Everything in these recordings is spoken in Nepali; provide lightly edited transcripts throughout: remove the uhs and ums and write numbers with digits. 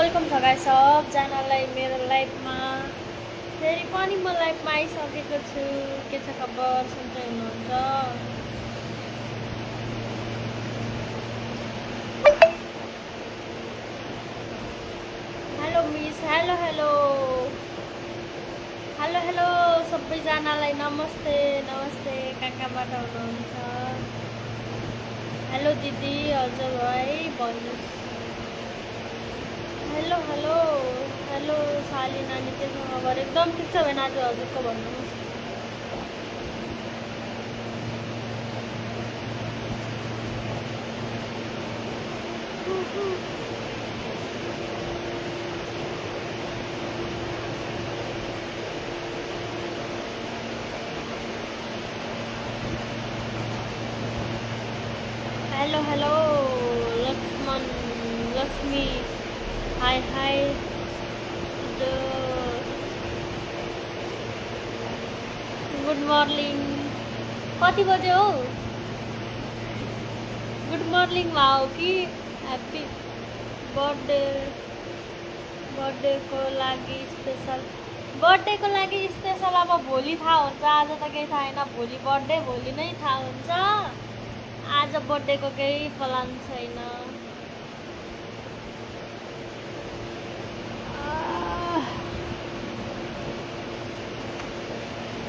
वेलकम छ गाइस सबजनालाई मेरो लाइफमा फेरि पनि म लाइफमा आइसकेको छु। के छ खबर, सन्चै हुनुहुन्छ? Hello miss, hello hello hello hello सबैजनालाई नमस्ते नमस्ते। कहाँबाट हुनुहुन्छ? हेलो दिदी, हजुर भाइ भन्नुहोस्। हेलो हेलो हेलो साली नानी, के छ खबर? एकदम ठिक छ भने आज हजुरको भन्नुहोस्। Hello hello Laxman Laxmi, hi hi. Good morning. कति बज्यो हौ? गुड मर्निङमा हो कि ह्याप्पी बर्थडेको लागि स्पेसल? बर्थडेको लागि स्पेसल अब भोलि थाहा हुन्छ, आज त केही थाहा छैन। भोलि बर्थडे, भोलि नै थाहा हुन्छ। आज बर्थडेको केही प्लान छैन।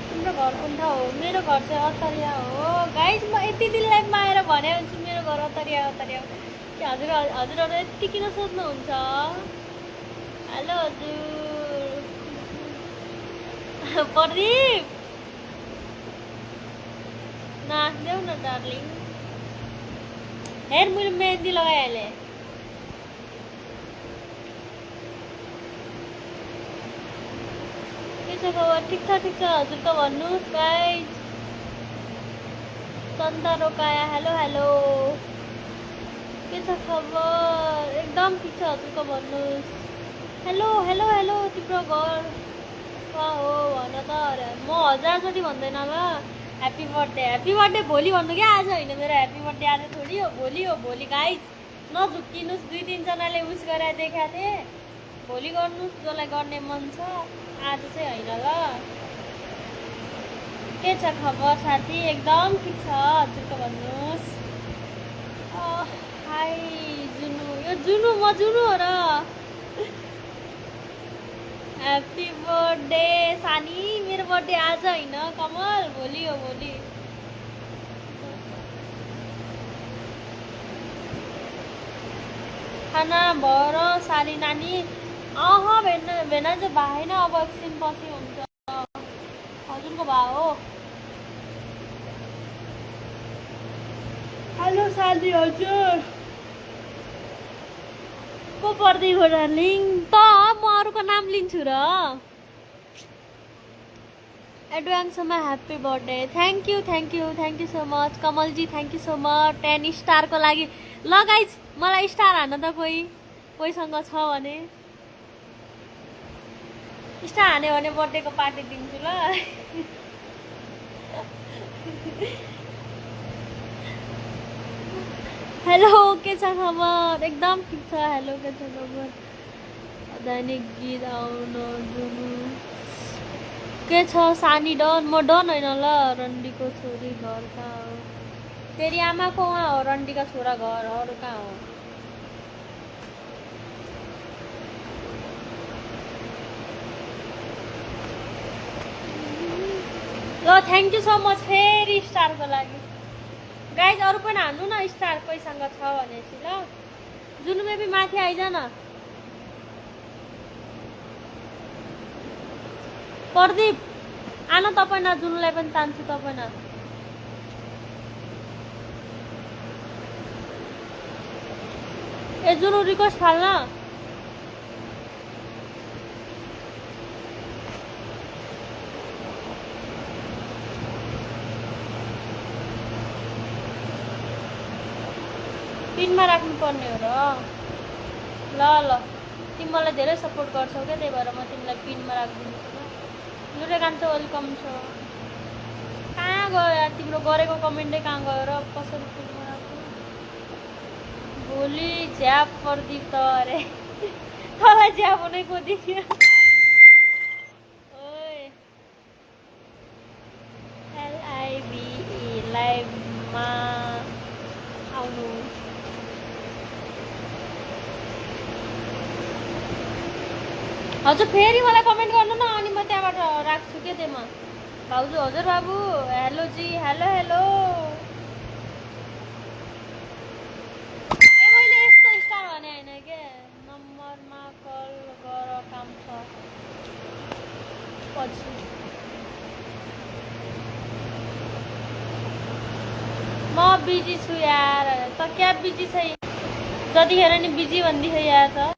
तिम्रो घर कुन ठाउँ हो? मेरो घर चाहिँ अतरिया हो गाइज। म यति दिन लाइफमा आएर भने हुन्छु मेरो घर अतरिया अतरिया कि हजुरहरू यति किन सोध्नुहुन्छ? हेलो हजुर प्रदीप, नाच्देऊ न डार्लिङ। हेर मैले मेहन्दी लगाइहालेँ। के छ खबर? ठिक छ ठिक छ, हजुरको भन्नुहोस् गाइज। चन्दा रोकाया, हेलो हेलो, के छ खबर? एकदम ठिक छ, हजुरको भन्नुहोस्। हेलो हेलो हेलो, तिम्रो घर कहाँ हो भन त। अरे म हजारचोटि भन्दैन ल ह्याप्पी बर्थडे भोलि भन्नु क्या, आज होइन। मेरो ह्याप्पी बर्थडे आज थोडी हो, भोलि हो। भोलि गाइज नझुक्किनुहोस्। 2-3जनाले विस गरेर देखाएको थिएँ। भोलि गर्नुहोस् जसलाई गर्ने मन छ, आज चाहिँ होइन ल। के छ खबर साथी? एकदम ठिक छ, हजुरको भन्नुहोस्। हाई जुनु, यो जुनु, म जुनु हो र। ह्याप्पी बर्थडे सानी। मेरो बर्थडे आज होइन कमल, भोलि हो भोलि। खाना भएर साली नानी भेना चाहिँ भएन, अब एकछिन पछि हुन्छ। हजुरको भए हो? हेलो साली हजुर को प्रदीप हो डार्लिङ? त म अरूको नाम लिन्छु र। एडभान्समा happy birthday. Thank you so much Kamalji, thank you so much 10 स्टारको लागि। ल गाइज मलाई स्टार हान त कोहीसँग छ भने। स्टार हान्यो भने बर्थडेको पार्टी दिन्छु ल। हेलो के छ खबर? एकदम ठिक छ। हेलो के छ खबर? दैनिक गीत आउनु जुनु। के छ सानी डन? म डन होइन ल, रन्डीको छोरी घर कहाँ हो? तेरी आमाको वहाँ हो रन्डीका छोरा घर, अरू कहाँ हो? ल थ्याङ्क यू सो मच फेरि स्टारको लागि। गाइज अरू पनि हान्नु न स्टार कोहीसँग छ भनेपछि ल। जुन बेबी माथि आइज न। प्रदीप आन तपाईँ न, जुनलाई पनि तान्छु तपाईँ न। ए जुनु रिक्वेस्ट फाल्न। पिनमा राख्नुपर्ने हो र। ल ल तिमी मलाई धेरै सपोर्ट गर्छौ क्या, त्यही भएर म तिमीलाई पिनमा राखिदिन्छु ल। लुरे कान्छो वेलकम छ। कहाँ गयो यार तिम्रो गरेको कमेन्टै कहाँ गयो र? कसरी पिनमा राख्नु? भोलि झ्याप प्रदीप त। अरे तँलाई चिया बनाएको देखियो ओए LIVE लाइभमा आउनु हजुर फेरि मलाई कमेन्ट गर्नु न अनि म त्यहाँबाट राख्छु के त्यसमा भाउजू हजुर बाबु हेलो जी हेलो हेलो ए मैले यस्तो स्टार भने होइन के नम्बरमा कल गर काम छ पछि म बिजी छु यार त क्या बिजी छ जतिखेर नि बिजी भन्दियो यार त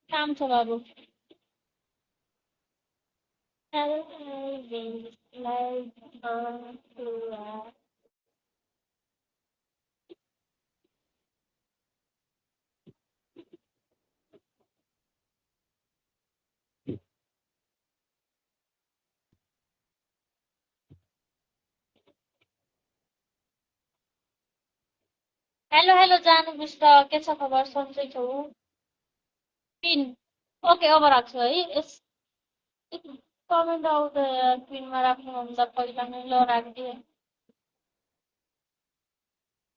काम छ बाबु हेलो हेलो जानु विष्ट के छ खबर सन्चै छौ पिन ओके अब राख्छु है यस कमेन्ट आउँदा पिनमा राख्नुभन्दा पहिला नै ल राखिदिएँ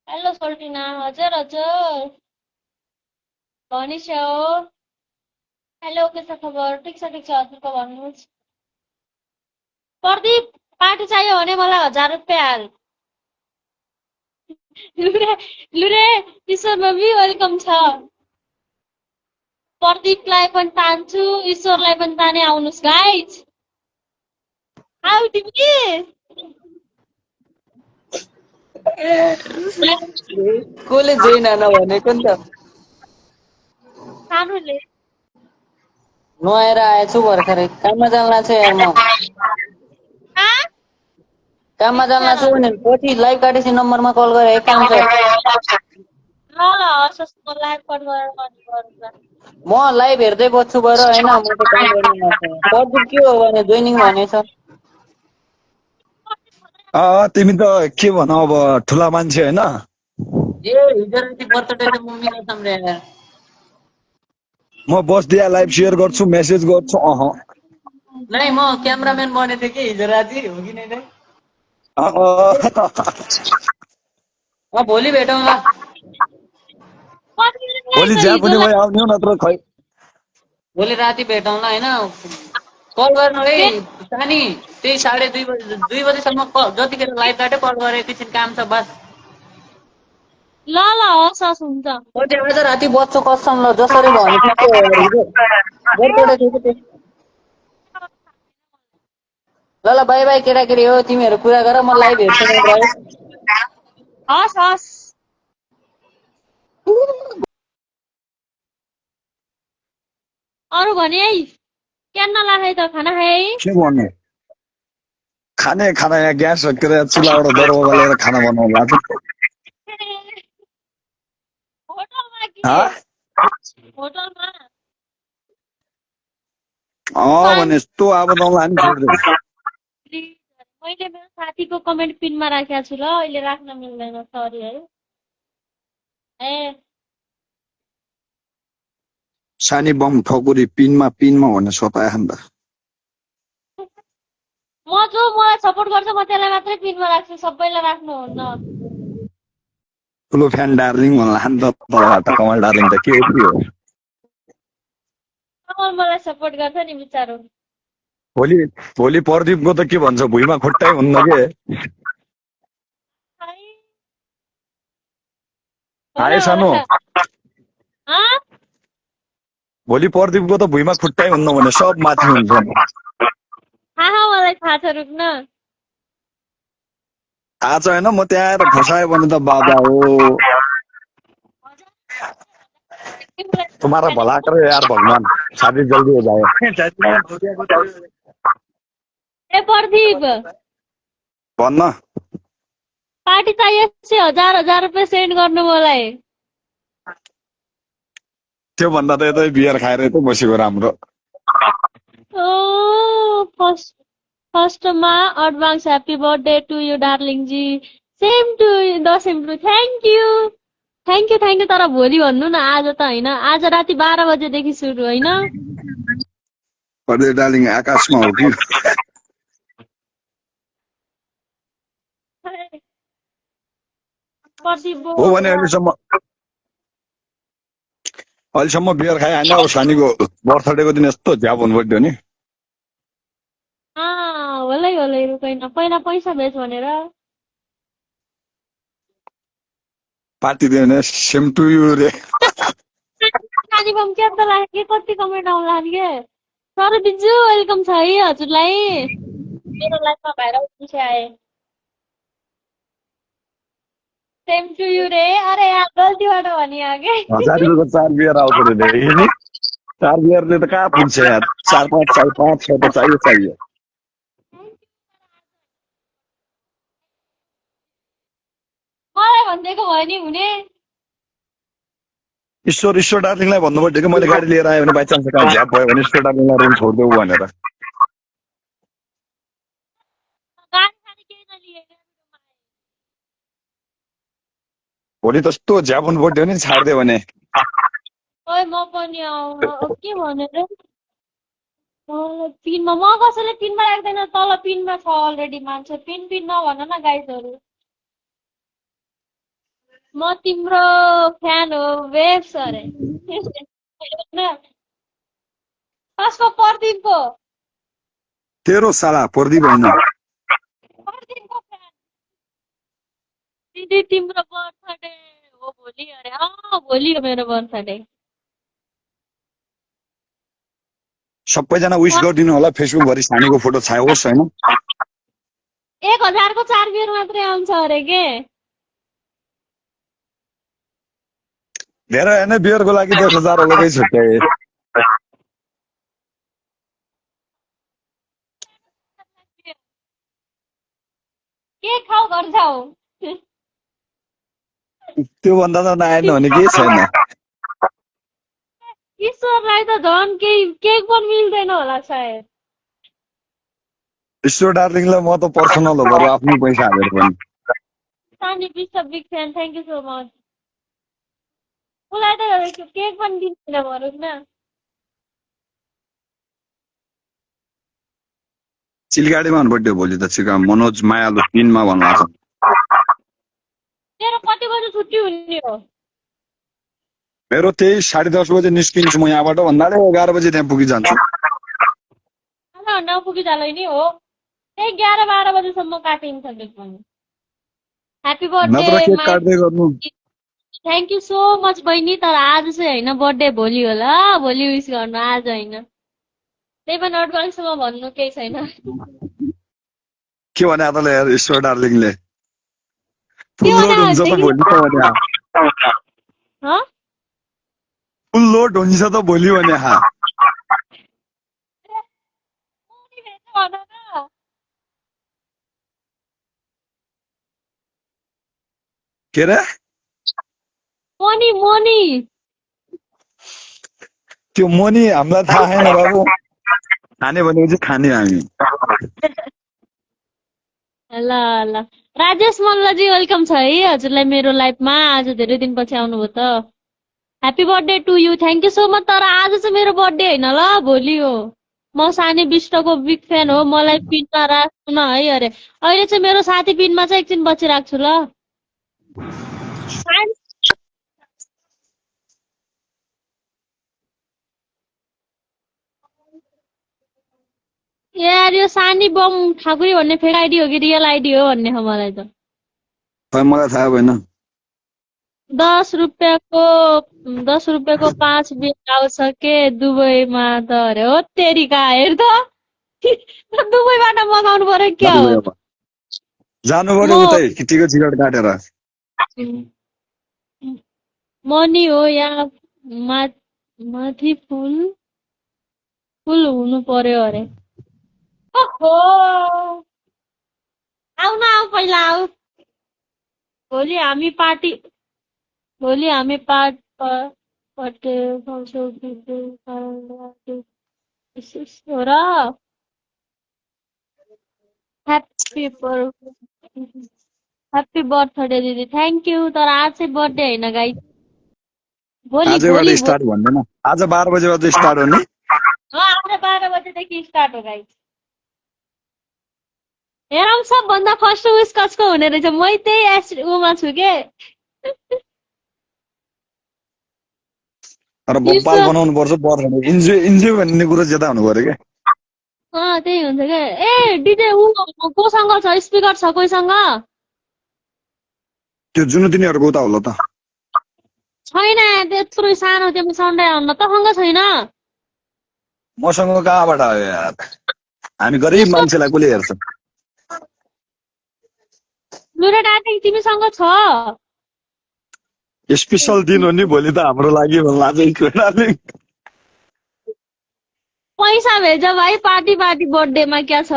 हेलो सोल्टिना हजुर हजुर भनिस्या हो हेलो के छ खबर ठिक छ हजुरको भन्नुहोस् प्रदीप पार्टी चाहियो भने मलाई 1000 रुपियाँ हाल लुरे लुरे ईश्वर मम्मी वेलकम छ प्रदीपलाई पनि तान्छु ईश्वरलाई पनि ताने आउनुहोस् गाइज आऊ तिमी कसले जोइन हान भनेको नि त सानोले नुहाएर आएछु भर्खरै काममा जान लाग्छ यार म काममा जान लाग्छु भने पछि लाइभ काटेपछि नम्बरमा कल गरे काम छ ल ल हस् म लाइभ कट गरेर गर्छु म लाइभ हेर्दै बस्छु बर हैन म त काम गर्न लाग्छु प्रदीप के हो भने जोइनिङ भनेछ तिमी त के भन अब ठुला मान्छे हैन ए हिजो राति बर्थडे त मम्मी कसम रे यार म बसदिया लाइभ सेयर गर्छु मेसेज गर्छु नै म क्यामेराम्यान बनेको थिएँ कि हिजो राति हो कि नै नै भोलि भेटौँला भोलि ज्या पनि भए आउने हो नत्र खै भोलि राति भेटौँला हैन कल गर्नु है सानी त्यही 2:30 बजेसम्म जतिखेर लाइभ काट्यो कल गरे एकैछिन काम छ बस ल ल हस् हस् हुन्छ पछि आज राति बस्छु कसम ल जसरी भनेको बर्थडे थियो कि ल ल बाई बाई केटाकेटी हो तिमीहरू कुरा गर म लाइभ हेर्छु मात्र है हस् हस् अरू भने है क्या नलागे त खाना खाए है के भन्नु खाने खाना यहाँ ग्यास सकेर चुलाबाट दर्बो गलेर खाना बनाउनु लाग्छ होटलमा कि होटलमा भने यस्तो अब नौला नि छोड्दै मैले मेरो साथीको कमेन्ट पिनमा राखेको छु ल अहिले राख्न मिल्दैन सरी है ए सानी बम ठकुरी पिनमा भने सताए नि त म जो मलाई सपोर्ट गर्छ म त्यसलाई मात्रै पिनमा राख्छु सबैलाई राख्नुहुन्न ठुलो फ्यान डार्लिङ भन्ला नि त तलबाट कमल डार्लिङ त के हो मलाई सपोर्ट गर्छ नि बिचारो भोलि प्रदीपको त के भन्छ भुइँमा खुट्टै हुन्न के हाय सानो भोलि प्रदीपको त भुइँमा खुट्टै हुन्न भने सब माथि हुन्छ मलाई थाहा छ रुक्न थाहा छैन म त्यहाँ आएर फसायो भने त बाबा हो तुम्हारा भला करे यार भगवान शादी जल्दी हो जाए ए प्रदीप भन्न पार्टी चाहिए 1000 रुपियाँ सेन्ड गर्नु मलाई त्यो भन्दा त यतै बियर खाएर यतै बसेको राम्रो फर्स्टमा advance happy birthday to you darling ji same to the same too thank you thank you तर भोलि भन्नु न, आज त होइन। आज राति 12 बजेदेखि सुरु होइन। पर्दै डार्लिङ आकाशमा हो कि प्रदीप हो भने अहिलेसम्म बियर खाए होइन। अब सानीको बर्थडेको दिन यस्तो झ्याप हुनु पर्थ्यो नि। होलै रुकैन, पहिला पैसा भेज भनेर। पार्टी दियो भने सेम टु यु रे। नानी बम क्या त लाग्यो, कति कमेन्ट आउला के। सर बिजु वेलकम छ है हजुरलाई। मेरो लाइफमा भएर खुसी आए। सेम टु यु रे। अरे यार गल्तीबाट भनि आगे। 1000 रुपियाँको 4 बियर आउँछ रे नि। 4 बियरले त कहाँ पुग्छ यार। 4 5 6 त चाहियो। मलाई भन्दिएको भयो नि हुने। ईश्वर डार्लिङलाई भन्नु पर्थ्यो कि मैले गाडी लिएर आएँ भने बाई चान्स कहाँ झ्याप भयो भने ईश्वर डार्लिङलाई रुम छोडिदेऊ भनेर। भोलि त्यस्तो झ्याप हुनु पर्थ्यो नि छाडिदियो भने। ओइ म पनि के भनेर पिनमा, म कसैले पिनमा राख्दैन, तल पिनमा छ अलरेडी मान्छे। पिन नभन न गाइजहरू। म तिम्रो फ्यान हो वेब्स अरे। कसको? प्रदीपको। तेरो साला प्रदीप होइन। प्रदीपको फ्यान। दिदी तिम्रो बर्थडे हो भोलि अरे। भोलि हो मेरो बर्थडे। सबैजना विश गरिदिनु होला। फेसबुक भरि सानीको फोटो छायोस् होइन। 1000 को 4 बियर मात्रै आउँछ अरे के। धेरै होइन बियरको लागि 10,000 अलगै छुट्याए। के खाऊ घर जाऊ। त्यो भन्दा त नआएन भने केही छैन। ईश्वरलाई त झन् केही पनि मिल्दैन होला सायद। ईश्वर डार्लिङलाई म त पर्सनल हो बरु आफ्नै पैसा हालेर पनि। सानी big fan, thank you so much. उसलाई त केक पनि दिँदैन भनौँ न। चिलगाडीमा हुनु पर्थ्यो भोलि त। चिका मनोज मायालु 3 मा भन्नु छ। तेरो कति बजे छुट्टी हुने हो? मेरो त्यही 10:30 बजे निस्किन्छु म यहाँबाट। भन्नाले 11 बजे त्यहाँ पुगिजान्छु। नपुगिजालै नि हो। त्यही 11-12 बजेसम्म काटिन्छ केक पनि। ह्याप्पी बर्थडे नत्र केक काट्दै गर्नु। थ्याङ्क यू सो मच बहिनी। तर आज चाहिँ होइन, बर्थडे भोलि होला। भोलि विस गर्नु, आज होइन। त्यही पनि अडवान्समा भन्नु केही छैन। के भने तँलाई यार ईश्वर डार्लिङले के फुल लोड हुन्छ त भोलि त भने। फुल लोड हुन्छ त भोलि भने। के रे? मनी त्यो मनी हामीलाई थाहा छैन बाबु। खाने भनेपछि खाने हामी। ल राजेश मल्लजी वेलकम छ है हजुरलाई मेरो लाइफमा। आज धेरै दिनपछि आउनुभयो त। Happy birthday to you, thank you so much. तर आज चाहिँ मेरो बर्थडे होइन ल, भोलि हो। म सानी विष्टको बिग फ्यान हो। मलाई पिनमा राख्नु न है अरे। अहिले चाहिँ मेरो साथी पिनमा चाहिँ एकछिन पछि राख्छु ल। यार यो सानी बम ठाकुरी भन्ने फेक आइडी हो कि रियल आइडी हो भन्ने हो मलाई त। खै मलाई थाहा भएन। 10 रुपियाँको 5 बिल आउँछ के दुबईमा त अरे। हो तेरिका हेर त। दुबईबाट मगाउनु पर्यो क्या हो। जानु पर्यो उतै टिकट काटेर। मनी हो यहाँ माथि फुल हुनु पर्यो अरे। ओहो आउ न, आऊ पहिला आऊ। भोलि हामी पार्टी हो र। ह्याप्पी ह्याप्पी बर्थडे दिदी, थ्याङ्क यू। तर आज चाहिँ बर्थडे होइन गाइस, भोलि आजैबाट भोलि स्टार्ट भन्दैन, आज 12 बजेबाट स्टार्ट हो नि। आज 12 बजेदेखि स्टार्ट हो गाइस। हेरौँ सबभन्दा फर्स्ट विस कसको हुने रहेछ, मै त्यही उमा छु के। तर बब्बाल बनाउनु पर्छ बर्थडे, इन्जोय इन्जोय भन्ने कुरो ज्यादा हुनु पर्यो क्या। त्यही हुन्छ क्या। ए डिजे ऊ कोसँग छ, स्पिकर छ कोहीसँग? त्यो जुन तिनीहरूको उता होला त। छैन, त्यत्रो सानो त्यो साउन्ड आउन तसँग छैन। मसँग कहाँबाट आयो यार, हामी गरिब मान्छेलाई कसले हेर्छ। मेरो डाटा तिमीसँग छ? स्पेसल दिन हो नि भोलि त हाम्रो लागि भन्ला चाहिँ। पैसा भेज भाइ, पार्टी पार्टी बर्थडेमा क्या छ?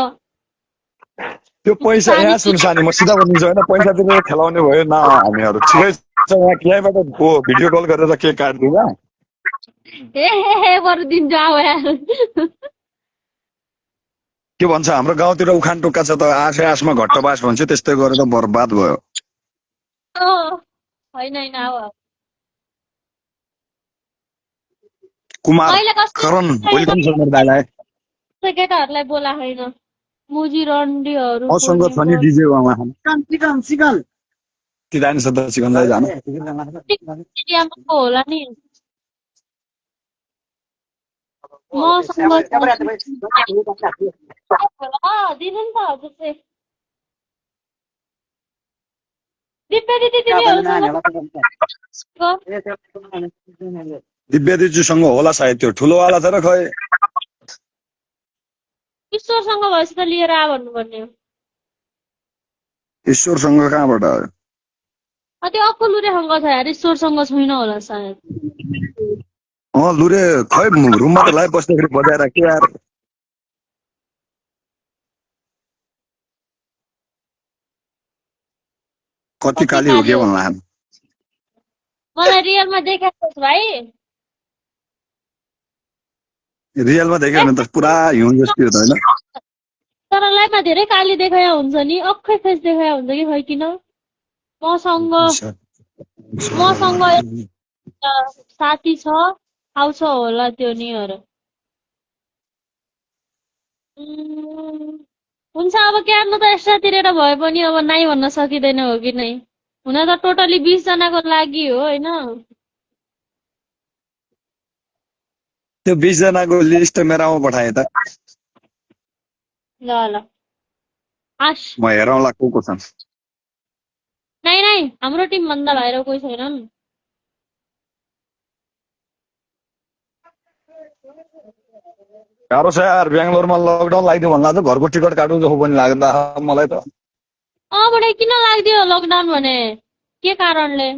त्यो पैसा यहाँ सुन सानी, म सिधा भनिदिन्छु होइन, पैसा तिरेर खेलाउने भयो न हामीहरू। ठिकै छ, यहाँ किहाँबाट भिडियो कल गरेर केक काटिदिउँ। ए बरु दिन्छु आऊ यार। के भन्छ हाम्रो गाउँतिर उखान टोक्का छ त, आशे आशमा घट्टबास भन्छ, त्यस्तै गरेर बर्बाद भयो। होइन होइन आऊ। कुमार करण वेलकम छ मेरो दाइलाई। केटाहरूलाई बोला होइन, मुजी रन्डीहरू मसँग छ नि डिजे वामा चिकन चिकन कि जान्छ त चिकन दाइ जानु होला नि। मसँग दिनु नि त हजुर चाहिँ। दिव्या दिदी दिव्या दिदीसँग होला सायद, त्यो ठुलोवाला तर खै। ईश्वरसँग भएपछि त लिएर आ भन्नुपर्ने हो। ईश्वरसँग कहाँबाट आयो? त्यो अक्कुलुरेसँग छ यार, ईश्वरसँग छैन होला सायद। लुरे खै रुममा त लाइभ बस्दाखेरि बजाएर के यार। कति काली हो के भन्ला। मलाई रियलमा देखाएको छ भाइ। रियलमा देख्यो भने त पुरा हिउँ जस्तो हो त होइन। तर लाइभमा धेरै काली देखाया हुन्छ नि, अक्खै फेस देखाया हुन्छ कि खै किन। मसँग साथी छ, आउँछ होला त्यो नि। हुन्छ अब क्यार्नु त एक्स्ट्रा तिरेर भए पनि अब नाइ भन्न सकिँदैन हो कि नै। हुन त टोटली 20 जनाको लागि हो होइन। त्यो 20 जनाको लिस्ट मेरामा पठाए त। ल ल आश म हेरौँला को छन्। नै हाम्रो टिम भन्दा बाहिर कोही छैनन्। गाह्रो छ यार, बेङ्गलोरमा लकडाउन लगाइदियो भन्दा त घरको टिकट काट्नु जस्तो पनि लाग्दा मलाई त। बडे किन लाग्दियो लकडाउन भने, के कारणले?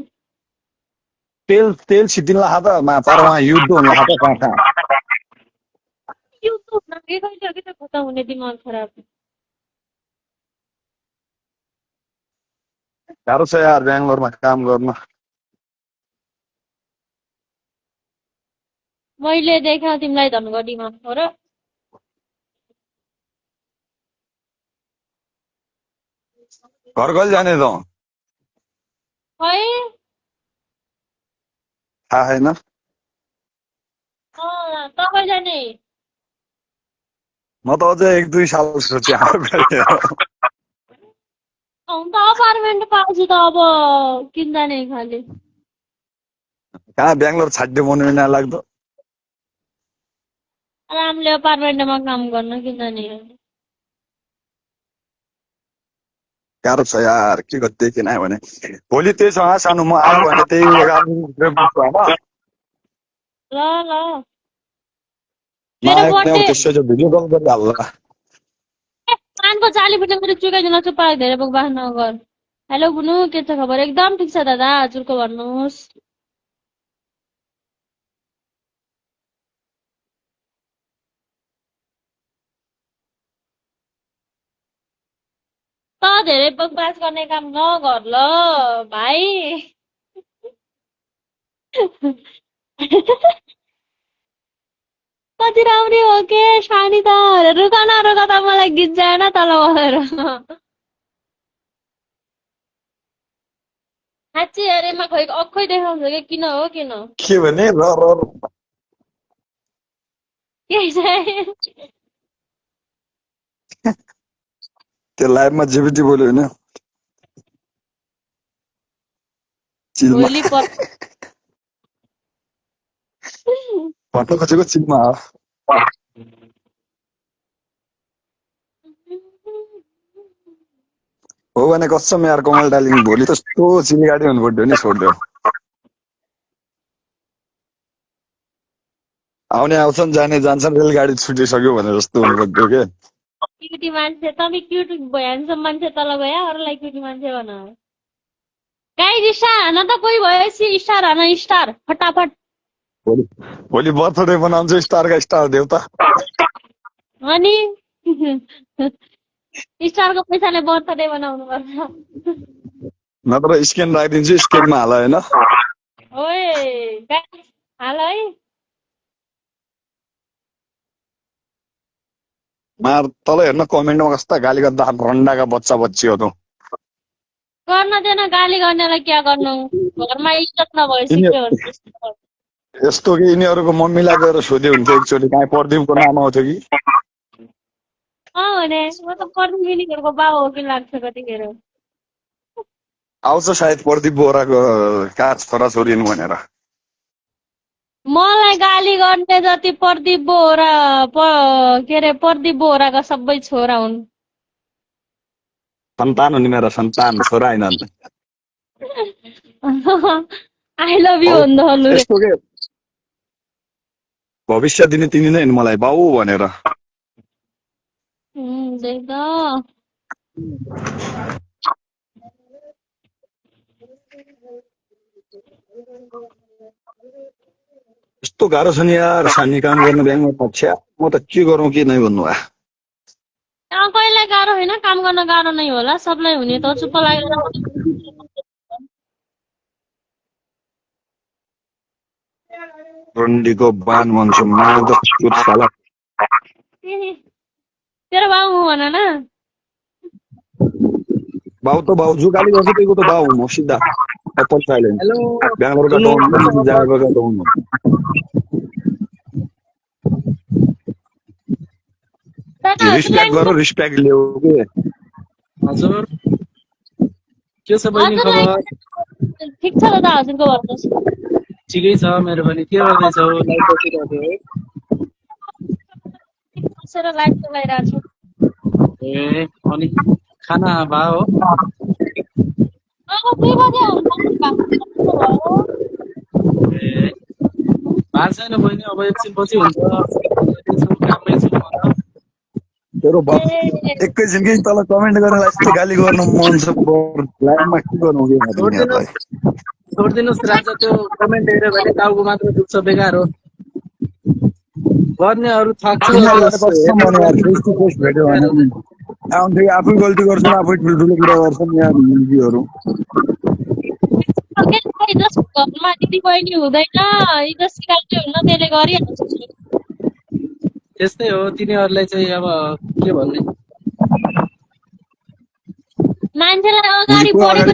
तेल छिटिन ला त पर वहाँ युद्ध हुन ला त कहाँ। युद्ध हुन के कहिले कि त खतम हुने, दिमाग खराब। गाह्रो छ यार बेङ्गलोरमा काम गर्न। मैले देखेँ तिमीलाई धनगढीमा हो र? घर कहिले जाने त? खै थाहा छैन। तपाईँ जाने? म त अझै 1-2 साल सोचे। त अपार्टमेन्ट पाउँछु त अब किन जाने खालि। कहाँ बेङ्गलोर छाड्यो बनाउन लाग्दो। आरामले अपार्टमेन्टमा काम गर्न किन जाने? गाह्रो छ यार, के गर्दै किन आयो भने भोलि त्यही छ सानो, म आयो भने त्यही 11 ल ल मेरो बर्थडे त्यसै भिडियो कल गरिहाल्ला। कानको चाली फुट्ने मेरो चुकाइदिन, चुप्पा धेरै बकवास नगर। हेलो बुनु, के छ खबर? एकदम ठिक छ दादा, हजुरको भन्नुहोस्। त धेरै बकवास गर्ने काम नगर ल भाइ। कति राम्री हो के सानी त, रुका न त मलाई गीत जाएन तल गएर। साँच्ची अरेमा खोइ अक्खै देखाउँछ कि किन हो किन के भने र र र। के चाहिँ त्यो लाइभमा जेबिटी बोल्यो होइन चिलमा भोलि पर भन्न खोजेको चिलमा हो। हो भने कसम यार कमल डालिङ भोलि त्यस्तो चिल गाडी हुनु पर्यो नि छोडिदेऊ। आउने आउँछन् जाने जान्छन् रेलगाडी छुटिसक्यो भने जस्तो हुनु पर्यो के। क्युटी मान्छे तपाईँ क्युट ह्यान्डसम मान्छे तल गयो अरूलाई क्युटी मान्छे भन गाइस स्टार हान त कोही भएपछि स्टार हान स्टार फटाफट भोलि भोलि बर्थडे बनाउँछ स्टारका स्टार देउता। अनि स्टारको पैसाले बर्थडे बनाउनु पर्छ नत्र स्क्यान राखिदिन्छु स्क्यानमा हाल होइन। ओए गाइस हाल है मार तल हेर्न कमेन्टमा कस्ता गाली गर्दा रन्डाका बच्चा बच्ची हो त। गर्न दिएन गाली गर्नेलाई क्या गर्नु घरमा इज्जत नभइसक्यो यस्तो कि यिनीहरूको मम्मीलाई गएर सोध्यो हुन्थ्यो एकचोटि कहीँ प्रदीपको नाम आउँथ्यो कि। भने म त पर्दिमिनीहरूको बाबु हो कि लाग्छ कतिखेर आउँछ सायद प्रदीप बोराको कहाँ छोराछोरी हुन् भनेर। मलाई गाली गर्ने जति प्रदीप बोहरा के अरे प्रदीप बोहराका सबै छोरा हुन् सन्तान हुने मेरा सन्तान छोरा होइन। आई लभ यु भन्दा यस्तो के भविष्य दिने तिमी नै हुन् मलाई बाउ भनेर। यस्तो गाह्रो छ नि यार सानी काम गर्ने ब्याङ्कमा पछ्या म त के गरौँ के नै भन्नु भयो। कहिल्यै गाह्रो होइन काम गर्न गाह्रो नै होला सबलाई हुने त चुप्प लागेर रन्डीको बान भन्छु तेरो बाउ भन न बाउ त बाउ जो गाली गर्छ त्यहीको त बाउ म सिधा एप्पल साइलेन्ट बेङ्गलोरका डाउन जाभाका डाउन। रिस्पेक्ट गर रिस्पेक्ट ल्याऊ के। हजुर के छ बहिनी खबर? ठिक छ दादा हजुरको भन्नुहोस् ठिकै छ मेरो पनि के गर्दैछौ लाइभ बसिरहेको है बसेर लाइभ चलाइरहेको छु ए अनि खाना भयो अब 2 बजे हुन्छ ए भएको छैन बहिनी अब एकछिन पछि हुन्छ काममै छु म त। तेरो बाप एकैछिनकै तल कमेन्ट गरेर यस्तो गाली गर्नु मन छ लाइभमा के गर्नु के छोडिदिनुहोस् राजा त्यो कमेन्ट हेऱ्यो भने टाउको मात्र दुख्छ बेकार हो गर्नेहरू थक्छु आउँथ्यो आफै गल्ती गर्छन् आफै ठुल्ठुलो कुरा गर्छन् यहाँ हिन्दीहरू। घरमा दिदी बहिनी हुँदैन इज्जत सिकाल्टी हुन्न त्यसले गरिहाल्छ त्यस्तै हो तिनीहरूलाई चाहिँ अब के भन्ने मान्छेलाई अगाडि बढेको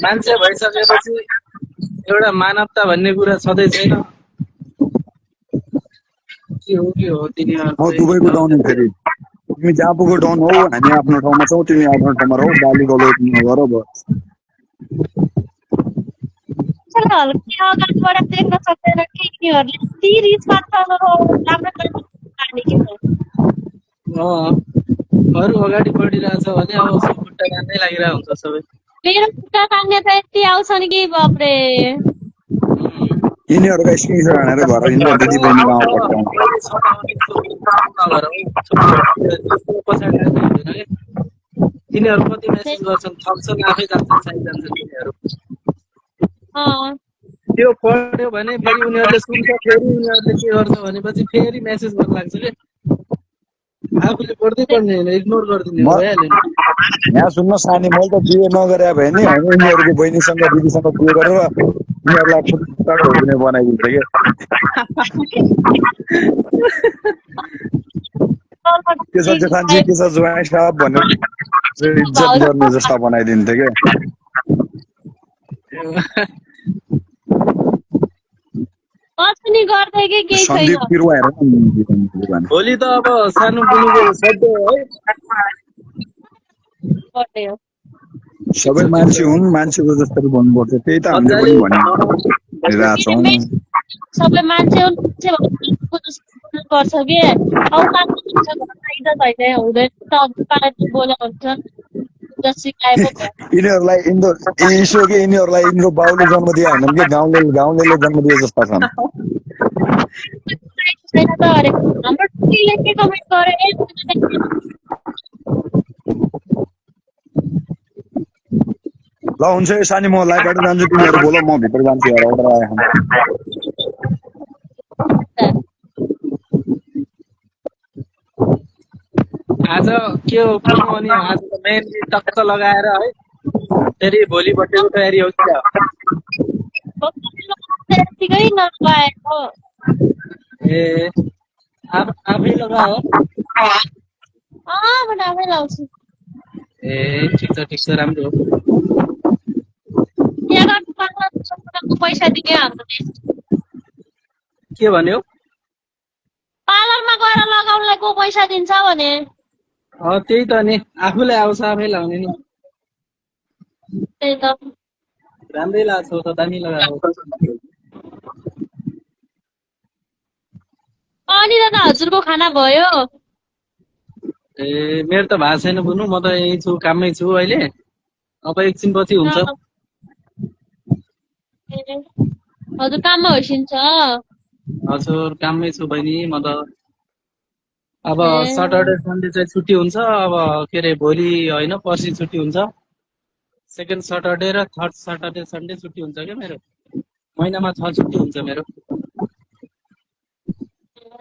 मान्छे भइसकेपछि एउटा मानवता भन्ने कुरा छँदै छैन के हो तिनीहरू दुबईको डाउन फेरि तिमी जहाँ पुगो डाउन हौ हामी आफ्नो ठाउँमा छौ तिमी आफ्नो ठाउँमा रौ गाली गलौज नगर अगाडिबाट देख्न सक्दैन कि यिनीहरूले यति रिसमात अरू अगाडि बढिरहेछ भने अब खुट्टा कान्दै लागिरहेको हुन्छ सबै। मेरो खुट्टा कान्ने त यति आउँछन् कि बाफ्रे यिनीहरूका स्क्रिनसट हानेर घर यिनीहरू दिदी बहिनी गाउँ तिनीहरू कति मेसेज गर्छन् थप्छन् आफै जान्छन् साइड जान्छन् तिनीहरू त्यो पढ्यो भने फेरि उनीहरूले सुन्छ फेरि उनीहरूले के गर्छ भनेपछि फेरि मेसेज गर्न लाग्छ कि आफूले पढ्दै पढ्ने होइन इग्नोर गरिदिने भइहाल्यो यहाँ सुन्न सानी मैले त बिहे नगरे भए नि होइन यिनीहरूको बहिनीसँग दिदीसँग बिहे गरेर यिनीहरूलाई फुटबल बनाइदिन्छ के छ जेठान्जी के छ ज्वाइँ साहब भनेर इज्जत गर्ने जस्ता बनाइदिन्थ्यो क्या। अस्ति गर्दै कि केही छैन सन्दीप पिरुवा हेर न भोलि त अब सानो बुनुको बर्थडे है। बर्थडे हो सबै मान्छे हुन् मान्छेको जसरी भन्नुपर्छ त्यही त हामीले पनि भनिरहेको छौँ सबै मान्छे पर्छ कि अब इज्जत होइन हुँदैन त पार्टी बोला हुन्छ सिकाए पो भयो यिनीहरूलाई यिनीहरूलाई यिनीहरू बाउले जन्म दिए होइन कि गाउँले जन्म दिए जस्ता छन् छैन त अरे हाम्रो टिमले के कमेन्ट गरे ल हुन्छ यो सानी म लाइभबाट जान्छु तिमीहरू बोल म भित्र जान्छु यार अर्डर आयो आज के हो कुरो भने आज त मेहन्दी टक्क लगाएर है फेरि भोलि बर्थडेको तयारी हो क्या त्यतिकै नलगाएको ए आफै लगा हो म आफै लाउँछु ए ठिक छ राम्रो हो पैसा दिने हामीले के भन्यो पार्लरमा गएर लगाउनलाई को पैसा दिन्छ भने त्यही त नि आफूलाई आउँछ आफै लाउने नि त्यही त राम्रै लाग्छ त दामी लगाएको अनि दादा हजुरको खाना भयो ए मेरो त भएको छैन बुनु म त यहीँ छु काममै छु अहिले अब एकछिनपछि हुन्छ हजुर काममा होइसिन्छ हजुर काममै छु बहिनी म त अब सटरडे सन्डे चाहिँ छुट्टी हुन्छ अब के अरे भोलि होइन पर्सि छुट्टी हुन्छ सेकेन्ड सटरडे र थर्ड सटरडे सन्डे छुट्टी हुन्छ क्या मेरो महिनामा 6 छुट्टी हुन्छ मेरो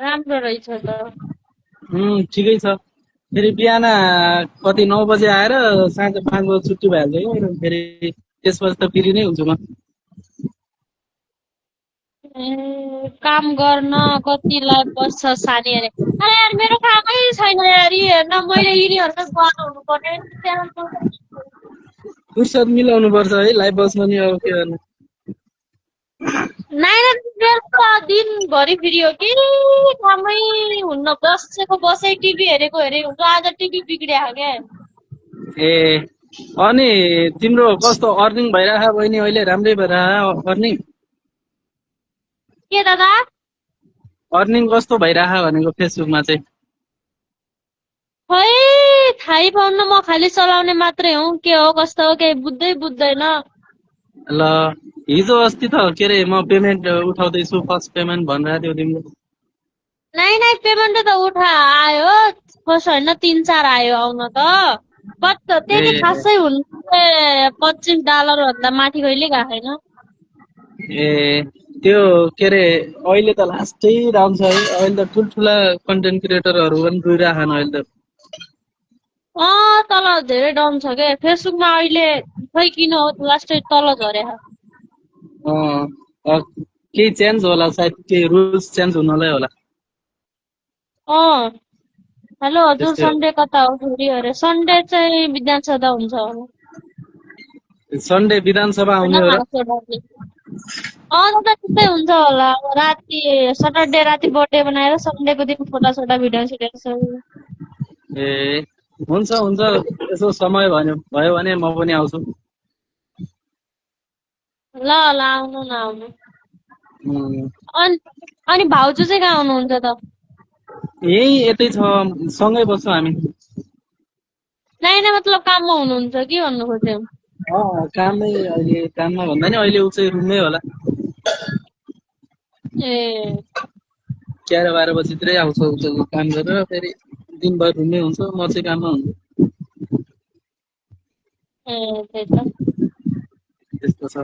राम्रो रहेछ त ठिकै छ फेरि बिहान कति 9 बजे आएर साँझ 5 बजे छुट्टी भइहाल्छ क्या फेरि त्यसपछि त फ्री नै हुन्छु म काम गर्न कतिलाई बस्छ सानी अरे अरे यार मेरो कामै छैन यार हेर्न मैले यिनीहरूलाई गर्नु हुनु पर्ने फुर्सद मिलाउनु पर्छ है लाइफ बस्न नि अब के गर्नु दिनभरि फ्री हो कि कामै हुन्न बसेको बसै टिभी हेरेको हुन्छ आज टिभी बिग्रिया क्या ए अनि तिम्रो कस्तो अर्निङ भइरहेको बहिनी अहिले राम्रै भइरहेको अर्निङ के दादा अर्निङ कस्तो भइरहेको भनेको फेसबुकमा चाहिँ खै थाहै पाउन म खालि चलाउने मात्रै हो के हो कस्तो हो केही बुझ्दैन ल हिजो अस्ति त के अरे म पेमेन्ट उठाउँदैछु फर्स्ट पेमेन्ट भनिरहेको थियो तिमीले नै पेमेन्ट त आयो फर्स्ट होइन 3-4 आयो आउन त बट त्यति खासै हुनु $25 भन्दा माथि कहिले गएको छैन ए त्यो के अरे अहिले त लास्टै डाउन छ है अहिले त ठुल्ठुला कन्टेन्ट क्रिएटरहरू पनि गइरहेछन् अहिले त तल धेरै डाउन छ क्या फेसबुकमा अहिले खै किन हो लास्टै तल झरे केही चेन्ज होला सायद केही रुल्स चेन्ज हुनलाई होला हेलो हजुर सन्डे कता हो फेरि अरे सन्डे चाहिँ विधानसभा हुन्छ सन्डे विधानसभा आउने हो र त्यस्तै हुन्छ होला राति सटरडे राति बर्थडे बनाएर सन्डेको दिन फोटा भिडियो ए हुन्छ यसो समय भयो भने म पनि आउँछु ल आउनु न आउनु अनि भाउजू चाहिँ कहाँ हुनुहुन्छ त यही यतै छ सँगै बस्छौँ हामी नै मतलब काममा हुनुहुन्छ कि भन्नु खोज्यो काममै अहिले काममा भन्दा नि अहिले ऊ चाहिँ रुममै होला ए 11-12 बजीतिरै आउँछ काम गरेर फेरि दिनभर रुममै हुन्छ म चाहिँ काममा हुन्छु त्यस्तो छ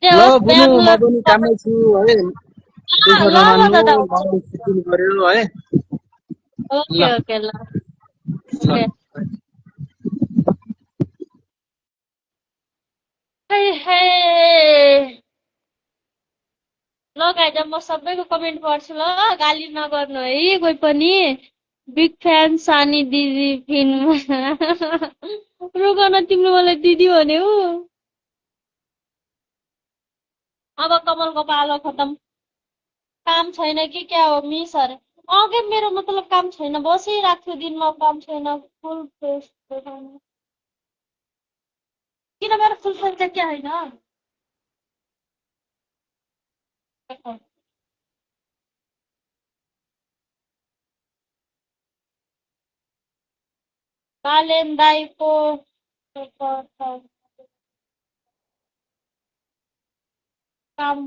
ल बुनु म पनि काममै छु है दुःख नमान्नु सिक्नु पर्यो है ओके ल ल गाइज म सबैको कमेन्ट पढ्छु ल गाली नगर्नु है कोही पनि बिग फ्यान सानी दिदी फिल्म रुक न, तिम्रो मलाई दिदी भन्यो। अब कमलको पालो खतम। काम छैन कि क्या हो मिस अरे? के मेरो मतलब काम छैन, बसिरहेको छु दिनमा, काम छैन। फुल फेस देखाउनु। किन मेरो फुल फेस चाहिँ क्या होइन? देखाउ। बालेन दाइको काम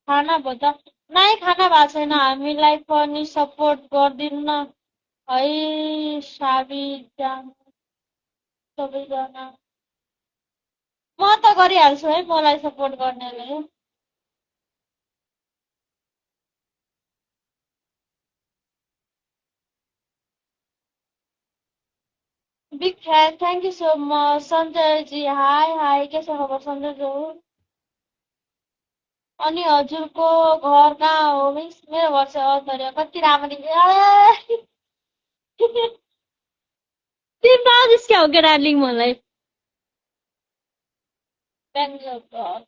खाना भन्छ। नाइ खाना भएको छैन, हामीलाई पनि सपोर्ट गरिदिनु है साबीजना सबैजना। म त गरिहाल्छु है, मलाई सपोर्ट गर्नेले। Big fan, thank you so much Sanjayji. Hi hi, के छ खबर सञ्जयजी? अनि हजुरको घर कहाँ हो मिस? मेरो घर चाहिँ अन्तर्य। कति राम्ररी तिम्रो आदेश क्या हो क्या डार्लिङ? मलाई बेङ्गलोर घर।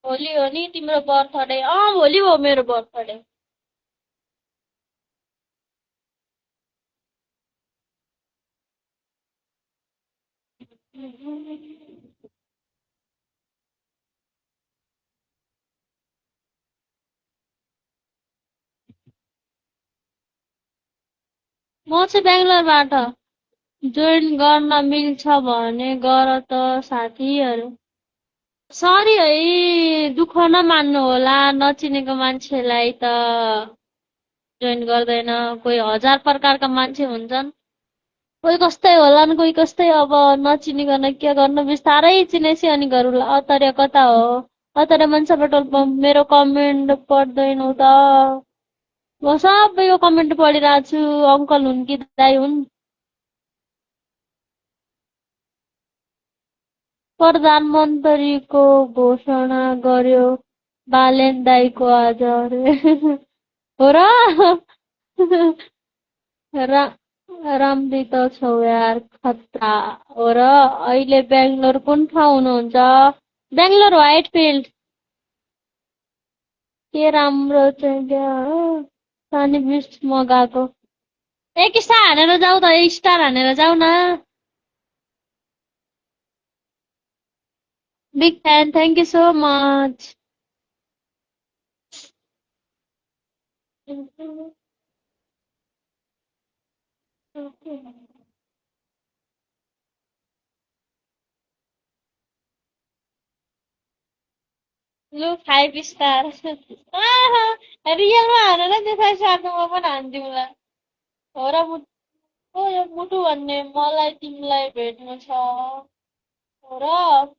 भोलि हो नि तिम्रो बर्थडे? भोलि हो मेरो बर्थडे। म चाहिँ बेङ्गलोरबाट। जोइन गर्न मिल्छ भने गर त साथीहरू। सरी है, दुःख नमान्नु होला, नचिनेको मान्छेलाई त जोइन गर्दैन। कोही हजार प्रकारका मान्छे हुन्छन्, कोही कस्तै होलान्, कोही कस्तै। अब नचिनिकन के गर्नु, बिस्तारै चिनेपछि अनि गरौँला। अतर्य कता हो? अतर्य मान्छे पेट्रोल पम्प। मेरो कमेन्ट पढ्दैनौ त? म सबैको कमेन्ट पढिरहेको छु। अङ्कल हुन् कि दाइ हुन्? प्रधानमन्त्रीको घोषणा गर्यो बालेन दाइको आज अरे। हो र? रा राम्री त छौ यार, खतरा हो र। अहिले बेङ्गलोर कुन ठाउँ हुनुहुन्छ? बेङ्गलोर व्हाइटफिल्ड। के राम्रो चाहिँ क्या हो? सानी बिस्ट मगाएको। एक स्टार हानेर जाऊ त, एक स्टार हानेर जाऊ न। Big fan, thank you so much. लु 5 स्टार। रियलमा हानेर त्यसरी सार्नुमा पनि हानिदिउँला। हो र यो मुटु भन्ने, मलाई तिमीलाई भेट्नु छ। हो र?